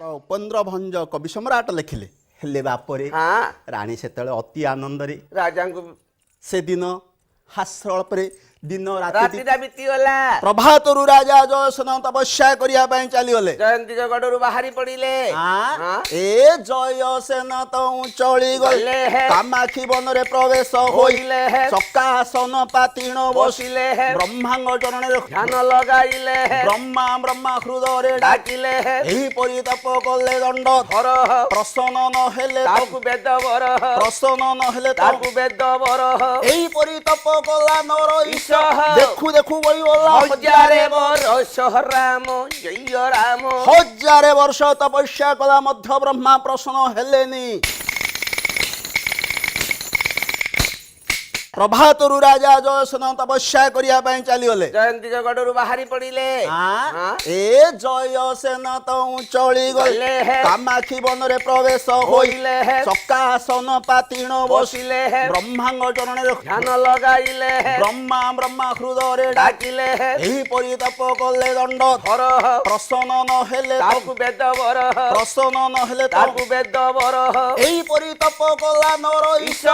ଉପେନ୍ଦ୍ର ଭଞ୍ଜ କବି ସମ୍ରାଟ ଲେଖିଲେ। ହେଲେ ବାପରେ, ରାଣୀ ସେତେବେଳେ ଅତି ଆନନ୍ଦରେ ରାଜାଙ୍କୁ ସେଦିନ ହାସ୍ୟଳପରେ ଦିନ ରାତି ରାତିଟା ବିତିଗଲା। ପ୍ରଭାତରୁ ରାଜା ଜୟସେନ ତପସ୍ୟା କରିବା ପାଇଁ ଚାଲିଗଲେ। ଜୟନ୍ତୀ ଗଡ଼ରୁ ବାହାରି ପଡ଼ିଲେ। ଏ ଜୟସେନ ତ ଚଳି ଗଲେ। ଗଲେ ହେ। କାମାକ୍ଷୀ ବନରେ ପ୍ରବେଶ ହୋଇଲେ ହେ। ଚକାସନ ପାତିଣ ବସିଲେ ହେ। ବ୍ରହ୍ମାଙ୍କ ଚରଣରେ ଧ୍ୟାନ ଲଗାଇଲେ ହେ। ବ୍ରହ୍ମା ବ୍ରହ୍ମା ହୃଦୟରେ ଡାକିଲେ ହେ। ଏହିପରି ତପ କଲେ ଦଣ୍ଡ ଧର ପ୍ରସନ୍ନ ନ ହେଲେ ତାକୁ ବେଦ ବର, ପ୍ରସନ୍ନ ନ ହେଲେ ତାକୁ ବେଦ ବର। ଏହିପରି ତପ କଲା ନର ଈଶ। ଦେଖୁ ଦେଖୁ ବଳିଗଲା ହଜାରେ ବରଷ। ରାମ ଜୟ ରାମ। ହଜାରେ ବର୍ଷ ତପସ୍ୟା କଲା ମଧ୍ୟ ବ୍ରହ୍ମା ପ୍ରସନ୍ନ ହେଲେନି। ପ୍ରଭାତରୁ ରାଜା ଜୟସେନ ତପସ୍ୟା କରିବା ପାଇଁ ଚାଲିଗଲେ। ଜୟନ୍ତୀ ଗଡ଼ରୁ ବାହାରି ପଡ଼ିଲେ। ଏ ଜୟସେନ ତ ଚଳି ଗଲେ। ଗଲେ ହେ। କାମାକ୍ଷୀ ବନରେ ପ୍ରବେଶ ହୋଇଲେ ହେ। ଚକାସନ ପାତିଣ ବସିଲେ ହେ। ବ୍ରହ୍ମାଙ୍କ ଚରଣରେ ଧ୍ୟାନ ଲଗାଇଲେ ହେ। ବ୍ରହ୍ମା ବ୍ରହ୍ମା ହୃଦୟରେ ଡାକିଲେ ହେ। ଏହିପରି ତପ କଲେ ଦଣ୍ଡ ଧର ପ୍ରସନ୍ନ ନ ହେଲେ ତାକୁ ବେଦ ବର, ପ୍ରସନ୍ନ ନ ହେଲେ ତାକୁ ବେଦ ବର। ଏହିପରି ତପ କଲା ନର ଈଶ।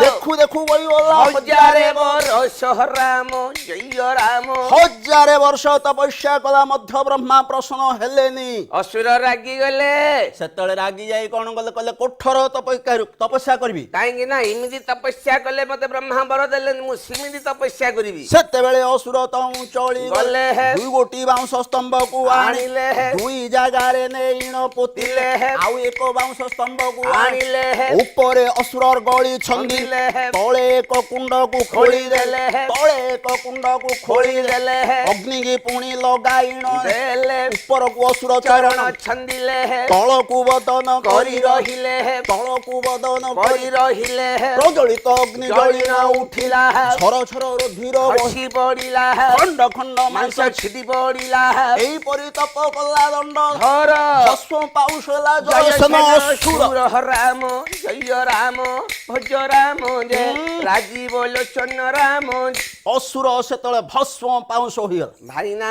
ଦେଖୁ ଦେଖୁ ବଳିଗଲା ହଜାରେ ବରଷ। ରାମ ଜୟ ରାମ। ହଜାରେ ବର୍ଷ ତପସ୍ୟା କଲା ମଧ୍ୟ ବ୍ରହ୍ମା ପ୍ରସନ୍ନ ହେଲେନି। ଅସୁର ରାଗିଗଲେ। ସେତେବେଳେ ରାଗି ଯାଇ କଣ କଲେ? କହିଲେ, କୋଠର ତପସ୍ୟା କରିବି। କାହିଁକି ନା ଏମିତି ତପସ୍ୟା କଲେ ମତେ ବ୍ରହ୍ମା ବର ଦେଲେନି, ମୁଁ ସେମିତି ତପସ୍ୟା କରିବି। ସେତେବେଳେ ଅସୁର ତ ଚଳି ଗଲେ ହେ। ଦୁଇ ଗୋଟି ବାଉଁଶ ସ୍ତମ୍ଭକୁ ଆଣିଲେ ହେ। ଦୁଇ ଜାଗାରେ ନେଇଣ ପୋତିଲେ। ପୋତିଲେ ହେ। ଆଉ ଏକ ବାଉଁଶ ସ୍ତମ୍ଭକୁ ଆଣିଲେ ହେ। ଉପରେ ଅସୁର ଗଳି ଛନ୍ଦି ଛନ୍ଦିଲେ ହେ। ତଳେ ଏକ କୁଣ୍ଡକୁ ଖୋଳି ଖୋଳି ଦେଲେ ହେ। ତଳେ ଏକ କୁଣ୍ଡକୁ ଖୋଳି ଖୋଳି ଦେଲେ ହେ। ଅଗ୍ନିକି ପୁଣି ଲଗାଇଣ ଦେଲେ। ଉପରକୁ ଅସୁର ଚରଣ ଚରଣ ଛନ୍ଦିଲେ ହେ। ତଳକୁ ବଦନ କରି ରହିଲେ ହେ। ତଳକୁ ବଦନ କରି କରି ରହିଲେ ହେ। ପ୍ରଜ୍ୱଳିତ ଅଗ୍ନି ଜଳି ଜଳି ନ ଉଠିଲା। ଝର ଝର ରୁଧିର ଖସି ପଡ଼ିଲା। ଖଣ୍ଡ ଖଣ୍ଡ ମାଂସ ମାଂସ ଛିଡି ପଡ଼ିଲା। ଏହିପରି ତପ କଲା ଦଣ୍ଡ ଧର ଭସ୍ମ ପାଉଁଶ ହେଲା ଜୟ ଜୟସେନ ଅସୁର। ସୁର। ରାମ ଜୟ ରାମ, ଭଜ ରାମ ଜୟ ରାଜୀବ ଲୋଚନ ରାମ। ଅସୁର ସେତେବେଳେ ଭସ୍ମ ପାଉଁଶ ହୋଇଗଲା। ଭାଇନା,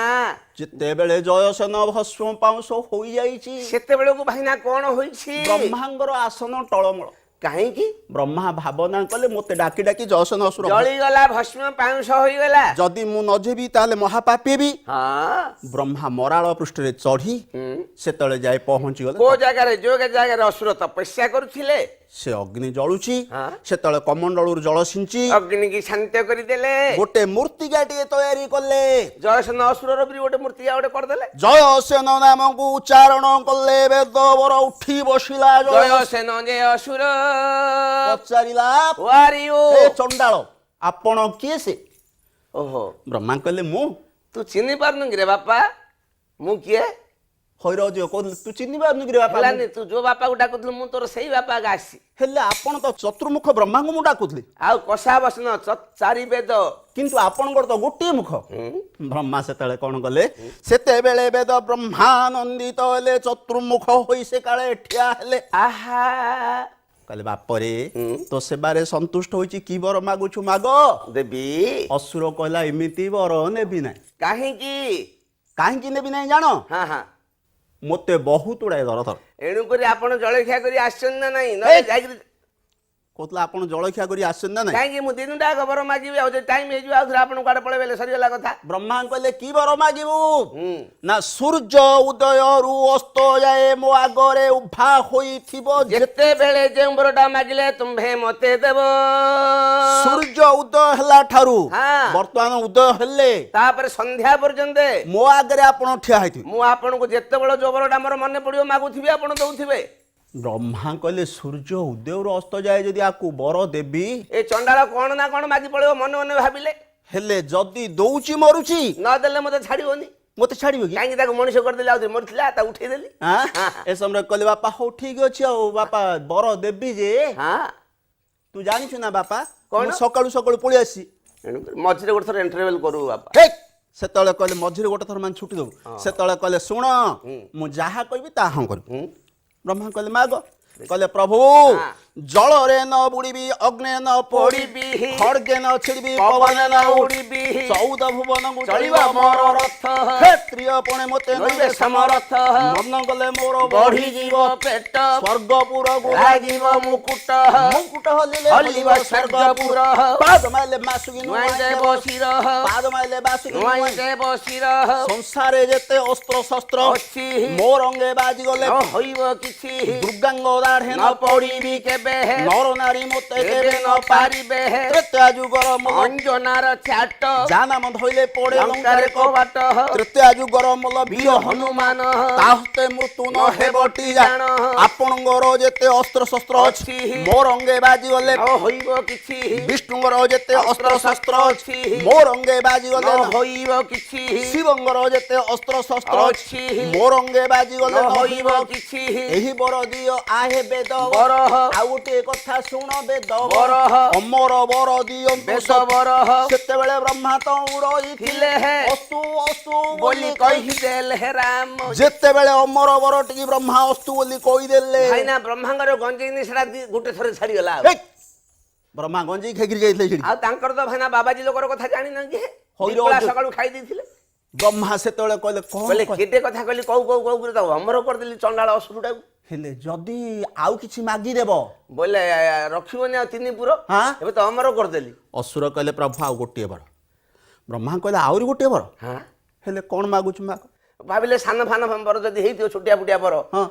ଯେତେବେଳେ ଜୟସେନ ଭସ୍ମ ପାଉଁଶ ହୋଇଯାଇଛି, ସେତେବେଳକୁ ଭାଇନା କଣ ହୋଇଛି? ବ୍ରହ୍ମାଙ୍କର ଆସନ ଟଳମଳ। କାହିଁକି? ବ୍ରହ୍ମା ଭାବନା କଲେ, ମୋତେ ଡାକି ଡାକି ଜୟସେନ ଅସୁର ଜଳିଗଲା, ଭସ୍ମ ପାଉଁଶ ହୋଇଗଲା। ଯଦି ମୁଁ ନ ଯିବି ତାହେଲେ ମହାପାପୀ ବି। ବ୍ରହ୍ମା ମରାଳ ପୃଷ୍ଠରେ ଚଢି ସେତେବେଳେ ଯାଇ ପହଞ୍ଚିଗଲେ। କୋଉ ଜାଗାରେ? ଯୋଉ ଜାଗାରେ ଅସୁର ତପସ୍ୟା କରୁଥିଲେ। ସେ ଅଗ୍ନି ଜଳୁଛି। ସେତେବେଳେ କମଣ୍ଡଳରୁ ଜଳ ସିଞ୍ଚି ଅଗ୍ନିକି ଶାନ୍ତ କରିଦେଲେ। ଗୋଟେ ମୂର୍ତ୍ତିକାଟିଏ ତৈୟାରୀ କଲେ। ଜୟସେନ ଅସୁରର ବି ଗୋଟେ ମୂର୍ତ୍ତିକା ଗୋଟେ କରିଦେଲେ। ଜୟସେନ ନାମକୁ ଉଚ୍ଚାରଣ କଲେ, ବେଦ ବର ଉଠି ବସିଲା ଜୟ ଜୟସେନ ଯେ ଅସୁର ପଚାରିଲା, ୱାରିୟୁ? "ଏ ଚଣ୍ଡାଳ, ଆପଣ କିଏ ସେ?" ଓହୋ। ବ୍ରହ୍ମା କହିଲେ, ମୁଁ। ତୁ ଚିହ୍ନି ପାରୁନୁ କିରେ ବାପା, ମୁଁ କିଏ? ହଇରଜିଅ କହୁଥିଲେ, ତୁ ଚିହ୍ନି ପାରୁନୁ କିରେ ବାପା? ହେଲାନି, ତୁ ଯୋଉ ବାପାକୁ ଡାକୁଥିଲୁ, ମୁଁ ତୋର ସେଇ ବାପା ଆସି। ହେଲେ ଆପଣ ତ ଚତୁର୍ମୁଖ ବ୍ରହ୍ମାଙ୍କୁ ମୁଁ ଡାକୁଥିଲି। ଆଉ କଷା ବସନ ଚାରି ବେଦ। କିନ୍ତୁ ଆପଣଙ୍କର ତ ଗୋଟିଏ ମୁଖ। ବ୍ରହ୍ମା ସେତେବେଳେ କଣ କଲେ? ସେତେବେଳେ ବେଦ ବ୍ରହ୍ମାନନ୍ଦିତ ହେଲେ। ଚତୁର୍ମୁଖ ହୋଇ ସେ କାଳେ ଠିଆ ହେଲେ। ଆହା। କହିଲେ, ବାପରେ, ତୋ ସେବାରେ ସନ୍ତୁଷ୍ଟ ହୋଇଛି, କି ବର ମାଗୁଛୁ ମାଗ। ଦେବୀ। ଅସୁର କହିଲା, ଏମିତି ବର ନେବି ନାହିଁ। କାହିଁକି? କାହିଁକି ନେବି ନାହିଁ ଜାଣ? ହଁ ହଁ ମୋତେ ବହୁତ ଗୁଡ଼ାଏ ଦର ଏଣୁକରି ଆପଣ ଜଳଖିଆ କରି ଆସିଛନ୍ତି ନା ନାଇଁ? ନହେଲେ ଯାଇକିରି କହୁଥିଲା, ଆପଣ ଜଳଖିଆ କରି ଆସିଛନ୍ତି ନା ନାଇଁ? କାହିଁକି, ମୁଁ ଦିନଟା ଆଗ ବର ମାଗିବି, ଆଉ ଯଦି ଟାଇମ୍ ହେଇଯିବ, ଆଉ ଥରେ ଆପଣ କୁଆଡ଼େ ପଳେଇବେ, ସରିଗଲା କଥା। ବ୍ରହ୍ମା କହିଲେ, କି ବର ମାଗିବୁ? ନା, ସୂର୍ଯ୍ୟ ଉଦୟରୁ ଅସ୍ତ ଯାଏ ମୋ ଆଗରେ ଉଭା ହୋଇଥିବ ଯେତେବେଳେ ଯେଉଁ ବରଟା ମାଗିଲେ ତୁମ୍ଭେ ମତେ ଦେବ। ସୂର୍ଯ୍ୟ ଉଦୟ ହେଲା ଠାରୁ ବର୍ତ୍ତମାନ ଉଦୟ ହେଲେ ତାପରେ ସନ୍ଧ୍ୟା ପର୍ଯ୍ୟନ୍ତ ମୋ ଆଗରେ ଆପଣ ଠିଆ ହେଇଥିବେ। ମୁଁ ଆପଣଙ୍କୁ ଯେତେବେଳେ ଯୋଉ ବରଟା ମୋର ମନେ ପଡିବ ମାଗୁଥିବି, ଆପଣ ଦଉଥିବେ। ବ୍ରହ୍ମା କହିଲେ, ସୂର୍ଯ୍ୟ ଉଦୟରୁ ଅସ୍ତ ଯାଏ ଯଦି ଆକୁ ବର ଦେବି, ଏ ଚଣ୍ଡାଳ କଣ ନା କଣ ମାଗି ପଳେଇବ, ମନେ ମନେ ଭାବିଲେ। ହେଲେ ଯଦି ଦଉଛି ମରୁଛି, ନଦେଲେ ମତେ ଛାଡିବନି। ମତେ ଛାଡିବ କି? କାହିଁକି, ତାକୁ ମଣିଷ କରିଦେଲି, ଆଉ ମରିଥିଲା, ତାକୁ ଉଠେଇଦେଲି। ଆଁ? ଏ ସମୟରେ କହିଲେ, ବାପା, ହଉ ଠିକ ଅଛି, ଆଉ ବାପା ବର ଦେବି ଯେ ତୁ ଜାଣିଛୁ ନା ବାପା କଣ? ମୁଁ ସକାଳୁ ସକାଳୁ ପଳେଇ ଆସିଛି। ଏଣୁକରି ମଝିରେ ଗୋଟେ ଥର ଇଣ୍ଟରଭେଲ କରୁ ବାପା। ଠିକ, ସେତେବେଳେ କହିଲେ, ମଝିରେ ଗୋଟେ ଥର ମାନେ ଛୁଟି ଦବୁ। ସେତେବେଳେ କହିଲେ, ଶୁଣ, ମୁଁ ଯାହା କହିବି ତାହା ହଁ କରିବୁ। ବ୍ରହ୍ମା କହିଲେ, ମାଗ। କହିଲେ, ପ୍ରଭୁ, ଜଳରେ ନ ବୁଡ଼ିବି, ଅଗ୍ନେ ନ ପୋଡ଼ିବି, ପୋଡ଼ିବି, ଖଡ଼ଗେ ନ ଛିଡ଼ିବି, ପବନ ପବନ ନ ଉଡ଼ିବି, 14 ଭୁବନକୁ ଚଳିବ ମୋର ରଥ, କ୍ଷତ୍ରିୟ ପଣେ ମୋତେ ନଇବେ ନଇବେ ସମରଥ, ମନ ଗଲେ ମୋର ବଢିଯିବ ପେଟ, ସ୍ୱର୍ଗପୁରକୁ ଲାଗିବ ମୁକୁଟ, ମୁକୁଟ ହଲିଲେ ହଲିବ ସ୍ୱର୍ଗପୁର, ପାଦ ମାରିଲେ ମାସୁକି ନୁଆଇଁ ଦେବ ଶିର, ପାଦ ମାରିଲେ ବାସୁକି ନୁଆଇଁ ନୁଆଇଁ। ଦେବ ଶିର, ସଂସାରେ ଯେତେ ଅସ୍ତ୍ର ଶସ୍ତ୍ର ଅଛି, ମୋ ରଙ୍ଗେ ବାଜିଗଲେ ନ ହୋଇବ କିଛି, ଦୁର୍ଗାଙ୍ଗ ଦାଢ଼େ ନ ପଡିବି କେବେ, ନର ନାରୀ ମୋତେ କେବେ କେବେ ନ ନ ପାରିବେ, ତ୍ରେତୟା ଯୁଗର ମଲ ଅଞ୍ଜନାର ଛାଟ, ଯା ନାମ ଧଇଲେ ପଡେ ଲଙ୍କାରେ ଲଙ୍କାରେ କବାଟ, ତ୍ରେତୟା ଯୁଗର ମଲ ବୀର ବୀର ହନୁମାନ, ତା ହସ୍ତେ ମୃତ୍ୟୁ ନ ନ ହେବ ହେବ ଟିଜା ଜାଣ, ଆପଣଙ୍କର ଯେତେ ଅସ୍ତ୍ର ଶସ୍ତ୍ର ଅଛି ଅଛି, ମୋ ରଙ୍ଗେ ବାଜିଗଲେ ନ ହୋଇବ କିଛି, ବିଷ୍ଣୁଙ୍କର ଯେତେ ଅସ୍ତ୍ର ଶସ୍ତ୍ର ଅଛି ଅଛି, ମୋ ରଙ୍ଗେ ବାଜିଗଲେ ନ ହୋଇବ କିଛି, ଶିବଙ୍କର ଯେତେ ଅସ୍ତ୍ର ଶସ୍ତ୍ର ଅଛି ଅଛି, ମୋ ରଙ୍ଗେ ବାଜିଗଲେ ନ ନ ହୋଇବ ହୋଇବ କିଛି, ଏହି ବର ଦିଅ ଆହେ ବେଦ ବରହ, ଆଉ ଗୋଟିଏ କଥା ଶୁଣ ବେଦ ବରହ, ଅମର ବର ଦିଅନ୍ତୁ ବେଦ ବରହ, ସେତେବେଳେ ବ୍ରହ୍ମା ତ ଉଡ଼ଇ ଥିଲେ ହେ, ଅସ୍ତୁ ଅସ୍ତୁ ବୋଲି କହିଦେଲେ ହେ ରାମ। ଯେତେବେଳେ ଅମର ବର ଟିକେ ବ୍ରହ୍ମା ଅସ୍ତୁ ବୋଲି କହିଦେଲେ, ଭାଇନା, ବ୍ରହ୍ମାଙ୍କର ଗଞ୍ଜେଇ ନିଶାଟା ଗୋଟେ ଥର ଛାଡିଗଲା ଆଉ। ହେଇ! ବ୍ରହ୍ମା ଗଞ୍ଜେଇ ଖାଇକିରି ଯାଇଥିଲେ ସେଠି। ଆଉ ତାଙ୍କର ତ ଭାଇନା ବାବାଜୀ ଲୋକର କଥା ଜାଣିନ କି? ହଇରେ ଦିପଳା ଅଜୁ। ସକାଳୁ ଖାଇ ଦେଇଥିଲେ। ବ୍ରହ୍ମା ସେତେବେଳେ କହିଲେ କଣ କହିଲେ କେତେ କଥା କହିଲି, କହୁ କହୁ କହୁ କରି ତାକୁ ଅମର କରିଦେଲି ଚଣ୍ଡାଳ ଅସୁରଟାକୁ। ହେଲେ ଯଦି ଆଉ କିଛି ମାଗିଦେବ ବୋଇଲେ ରଖିବନି ଆଉ ତିନି ପୁର? ହଁ? ଏବେ ତ ଅମର କରିଦେଲି। ଅସୁର କହିଲେ, ପ୍ରଭୁ, ଆଉ ଗୋଟିଏ ବର। ବ୍ରହ୍ମା କହିଲେ, ଆହୁରି ଗୋଟିଏ ବର? ହଁ। ହେଲେ କଣ ମାଗୁଛୁ ମାଗ। ଭାବିଲେ ସାନ ଫାନ ବର ଯଦି ହେଇଥିବ, ଛୋଟିଆ ଫୁଟିଆ ବର,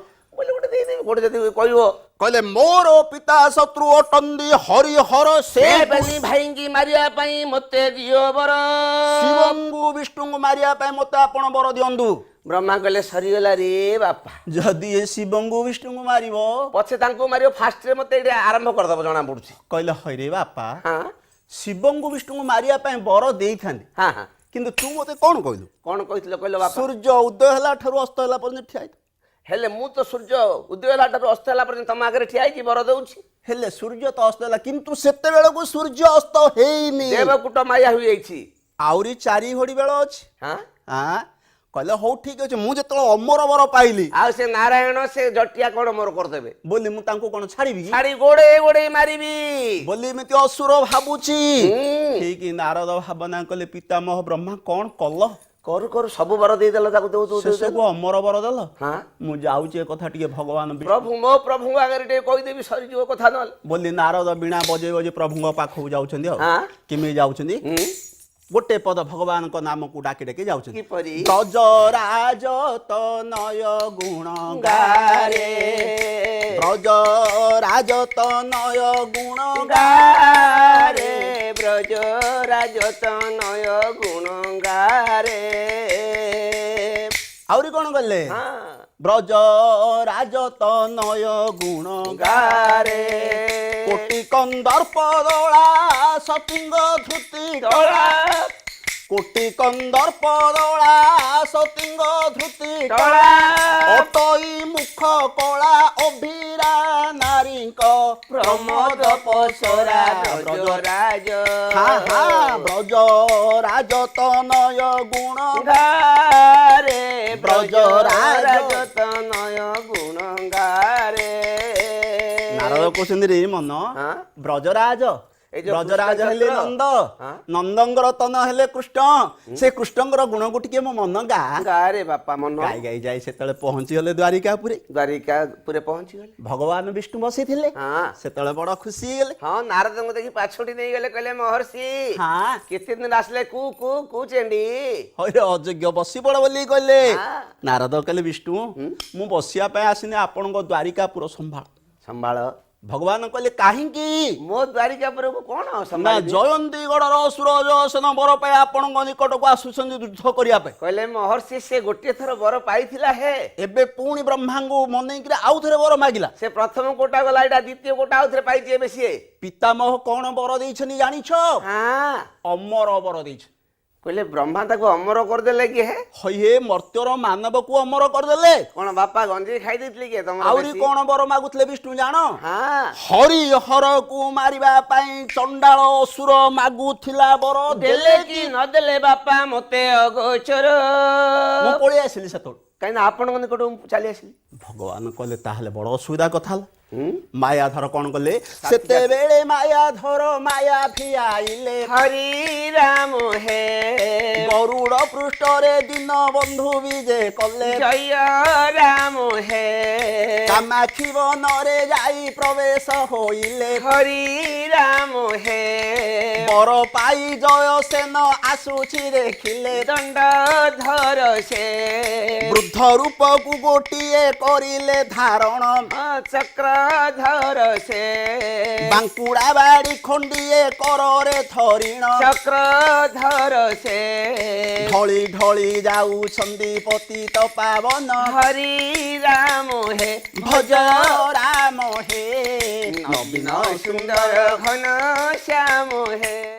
ବୋଇଲେ ଗୋଟେ ଦେଇଦେବି, ଗୋଟେ ଯଦି କହିବ। କହିଲେ, ମୋର ପିତା ଶତ୍ରୁ ଅଟନ୍ତି ହରିହର, ସେ ସେ ବେନି ଭାଇଙ୍କି ମାରିବା ପାଇଁ ମୋତେ ଦିଅ ବର। ଶିବଙ୍କୁ ବିଷ୍ଣୁଙ୍କୁ ମାରିବା ପାଇଁ ମୋତେ ଆପଣ ବର ଦିଅନ୍ତୁ। ବ୍ରହ୍ମା କହିଲେ, ସରିଗଲା ରେ ବାପା। ଯଦି ଏ ଶିବଙ୍କୁ ବିଷ୍ଣୁଙ୍କୁ ମାରିବ, ପଛେ ତାଙ୍କୁ ମାରିବ, ଫାଷ୍ଟରେ ମତେ ଏଇଠି ଆରମ୍ଭ କରିଦବ ଜଣା ପଡୁଛି। କହିଲେ, ହଇରେ ବାପା, ହଁ ଶିବଙ୍କୁ ବିଷ୍ଣୁଙ୍କୁ ମାରିବା ପାଇଁ ବର ଦେଇଥାନ୍ତି, ହଁ ହଁ କିନ୍ତୁ ତୁ ମୋତେ କଣ କହିଲୁ? କଣ କହିଥିଲ କହିଲ ବାପା? ସୂର୍ଯ୍ୟ ଉଦୟ ହେଲା ଠାରୁ ଅସ୍ତ ହେଲା ପର୍ଯ୍ୟନ୍ତ ଠିଆ ହେଇଥା। ହେଲେ ମୁଁ ତ ସୂର୍ଯ୍ୟ ଉଦୟ ହେଲା ଠାରୁ ଅସ୍ତ ହେଲା ପର୍ଯ୍ୟନ୍ତ ତମ ଆଗରେ ଠିଆ ହେଇକି ବର ଦଉଛି। ହେଲେ ସୂର୍ଯ୍ୟ ତ ଅସ୍ତ ହେଲା, କିନ୍ତୁ ସେତେବେଳକୁ ସୂର୍ଯ୍ୟ ଅସ୍ତ ହେଇନି। ଦେବକୂଟ ମାୟା ହୋଇଯାଇଛି। ଆହୁରି 4 ଘଡ଼ି ବେଳ ଅଛି। ହଁ। ଆଁ, କହିଲେ, ହଉ ଠିକ ଅଛି, ମୁଁ ଯେତେବେଳେ ଅମର ବର ପାଇଲି, ଆଉ ସେ ନାରାୟଣ ସେ ଜଟିଆ କଣ ମୋର କରିଦେବେ? ବୋଲି ମୁଁ ତାଙ୍କୁ କଣ ଛାଡ଼ିବି କି? ଛାଡି ଗୋଡେଇ ଗୋଡେଇ ମାରିବି ବୋଲି ଏମିତି ଅସୁର ଭାବୁଛି। ଠିକ ନାରଦ ଭାବନା କଲେ, ପିତାମହ ବ୍ରହ୍ମା, କଣ କଲ? କରୁ କରୁ ସବୁ ବର ଦେଇଦେଲ ତାକୁ, ଦଉ ଦଉ ଦଉ ଶେଷକୁ ଅମର ବର ଦେଲ। ହଁ। ମୁଁ ଯାଉଛି ଏ କଥା ଟିକେ ଭଗବାନ ପ୍ରଭୁ, ମୋ ପ୍ରଭୁଙ୍କ ଆଗରେ ଟିକେ କହିଦେବି, ସରିଯିବ କଥା ନହେଲେ। ବୋଲି ନାରଦ ବୀଣା ବଜେଇ ବଜେଇ ପ୍ରଭୁଙ୍କ ପାଖକୁ ଯାଉଛନ୍ତି। ଆଉ କେମିତି ଯାଉଛନ୍ତି? ଗୋଟେ ପଦ ଭଗବାନଙ୍କ ନାମକୁ ଡାକି ଡାକି ଯାଉଛନ୍ତି। କିପରି? ବ୍ରଜ ରାଜ ତନୟ ଗୁଣ ଗାରେ, ବ୍ରଜ ରାଜ ତନୟ ଗୁଣ ଗାରେ, ବ୍ରଜ ରାଜତନୟ ଗୁଣ ଗାରେ। ଆହୁରି କଣ କଲେ? ହଁ। ବ୍ରଜ ରାଜ ତନୟ ଗୁଣ ଗାରେ, କୋଟି କନ୍ଦର୍ପ ଦୋଳା ସତୀଙ୍ଗ ଧୃତି ଟଳା, କୋଟି କନ୍ଦର୍ପ ଦୋଳା ସତୀଙ୍ଗ ଧୃତି ଟଳା, ଅଟଇ ମୁଖ କଳା ଅଭିରା ନାରୀଙ୍କ ପ୍ରମୋଦ ପସରା ବ୍ରଜ ରାଜ ହା ହା, ବ୍ରଜ ରାଜ ତନୟ ଗୁଣ ଗାରେ, ବ୍ରଜ ବ୍ରଜ ରାଜତନୟ ଗୁଣ ଗାରେ। ନାରଦ କହୁଛନ୍ତି, ରେ ମନ, ହଁ? ବ୍ରଜରାଜ, ଏଇ ଯୋଉ ବ୍ରଜରାଜ ହେଲେ କୃଷ୍ଣଚନ୍ଦ୍ର? ନନ୍ଦ, ହଁ? ନନ୍ଦଙ୍କର ତନ ହେଲେ କୃଷ୍ଣ, ସେ କୃଷ୍ଣଙ୍କର ଗୁଣକୁ ଟିକେ ମୋ ମନ ଗା। ଗାରେ ବାପା ମନ। ଗାଇ ଗାଇ ଯାଇ ସେତେବେଳେ ପହଞ୍ଚିଗଲେ ଦ୍ୱାରିକାପୁରେ। ଦ୍ୱାରିକାପୁରେ ପହଞ୍ଚିଗଲେ। ଭଗବାନ ବିଷ୍ଣୁ ବସିଥିଲେ। ହଁ। ସେତେବେଳେ ବଡ ଖୁସି ହେଇଗଲେ। ହଁ, ନାରଦଙ୍କୁ ଦେଖି ପାଛୋଟି ନେଇଗଲେ, କହିଲେ, ମହର୍ଷି, ହଁ, କେତେ ଦିନ ଆସିଲେ, କୁ କୁ କୁ ଚେଣ୍ଡି। ହଇରେ ଅଯୋଗ୍ୟ, ବସି ପଡ ବୋଲି କହିଲେ। ହଁ। ନାରଦ କହିଲେ, ବିଷ୍ଣୁ, ମୁଁ ବସିବା ପାଇଁ ଆସିନି, ଆପଣଙ୍କ ଦ୍ୱାରିକାପୁର ସମ୍ଭାଳ। ସମ୍ଭାଳ। ଭଗବାନ କହିଲେ, କାହିଁକି? ମୋ ଦ୍ୱାରିକାପୁରକୁ କଣ ନା ସମ୍ଭାଳିବି? ଜୟନ୍ତୀ ଗଡ଼ର ଅସୁର ଜୟସେନ ବର ପାଇଁ ଆପଣଙ୍କ ନିକଟକୁ ଆସୁଛନ୍ତି ଯୁଦ୍ଧ କରିବା ପାଇଁ। କହିଲେ, ମହର୍ଷି, ସେ ଗୋଟିଏ ଥର ବର ପାଇଥିଲା ହେ। ଏବେ ପୁଣି ବ୍ରହ୍ମାଙ୍କୁ ମନେଇକିରି ଆଉ ଥରେ ବର ମାଗିଲା। ସେ ପ୍ରଥମ କୋଟା ଗଲା, ଏଇଟା ଦ୍ୱିତୀୟ କୋଟା, ଆଉ ଥରେ ପାଇଛି ଏବେ ସିଏ। ପିତାମହ କଣ ବର ଦେଇଛନ୍ତି ଜାଣିଛ? ହଁ। ଅମର ବର ଦେଇଛନ୍ତି। କହିଲେ, ବ୍ରହ୍ମା ତାକୁ ଅମର କରିଦେଲେ କି ହେ? ହଇହେ, ମର୍ତ୍ତ୍ୟର ମାନବକୁ ଅମର କରିଦେଲେ। କଣ ବାପା ଗଞ୍ଜେଇ ଖାଇ ଦେଇଥିଲେ କି ତମର ଆହୁରି ବେଶୀ? କଣ ବର ମାଗୁଥିଲେ ବିଷ୍ଣୁ ଜାଣ? ହଁ। ହରିହରକୁ ମାରିବା ପାଇଁ ଚଣ୍ଡାଳ ଅସୁର ମାଗୁଥିଲା ବର, ଦେଲେ କି ନଦେଲେ ବାପା ମତେ ଅଗୋଚର। ମୁଁ ପଳେଇ ଆସିଲି ସେତେବେଳୁ। କାହିଁକି ନା ଆପଣଙ୍କ ନିକଟକୁ ମୁଁ ଚାଲି ଆସିଲି। ଭଗବାନ କହିଲେ, ତାହେଲେ ବଡ ଅସୁବିଧା କଥା ହେଲା। ମାୟାଧର କଣ କଲେ? ସେତେବେଳେ ମାୟାଧର ମାୟା ଭିଆଇଲେ, ହରି ରାମ ହେ। ଗରୁଡ଼ ପୃଷ୍ଠରେ ଦୀନ ବନ୍ଧୁ ବିଜେ କଲେ, ଜୟ ରାମ ହେ। କାମାକ୍ଷୀ ବନରେ ଯାଇ ପ୍ରବେଶ ହୋଇଲେ, ହରି ରାମ ହେ। ବର ପାଇ ଜୟ ସେନ ଆସୁଛି ଦେଖିଲେ, ଦଣ୍ଡ ଧର ସେ। ବୃଦ୍ଧ ରୂପକୁ ଗୋଟିଏ କରିଲେ ଧାରଣ, ଚକ୍ରଧର ସେ। ବାଙ୍କୁଡା ବାଡି ଖଣ୍ଡିଏ କରରେ ଧରିଣ, ଚକ୍ରଧର ସେ। ଢଳି ଢଳି ଯାଉଛନ୍ତି ପତିତ ପାବନ, ହରି ରାମ ହେ। ଭଜ ରାମ ହେ। ନବୀନ ସୁନ୍ଦର ଘନ ଶ୍ୟାମ ହେ।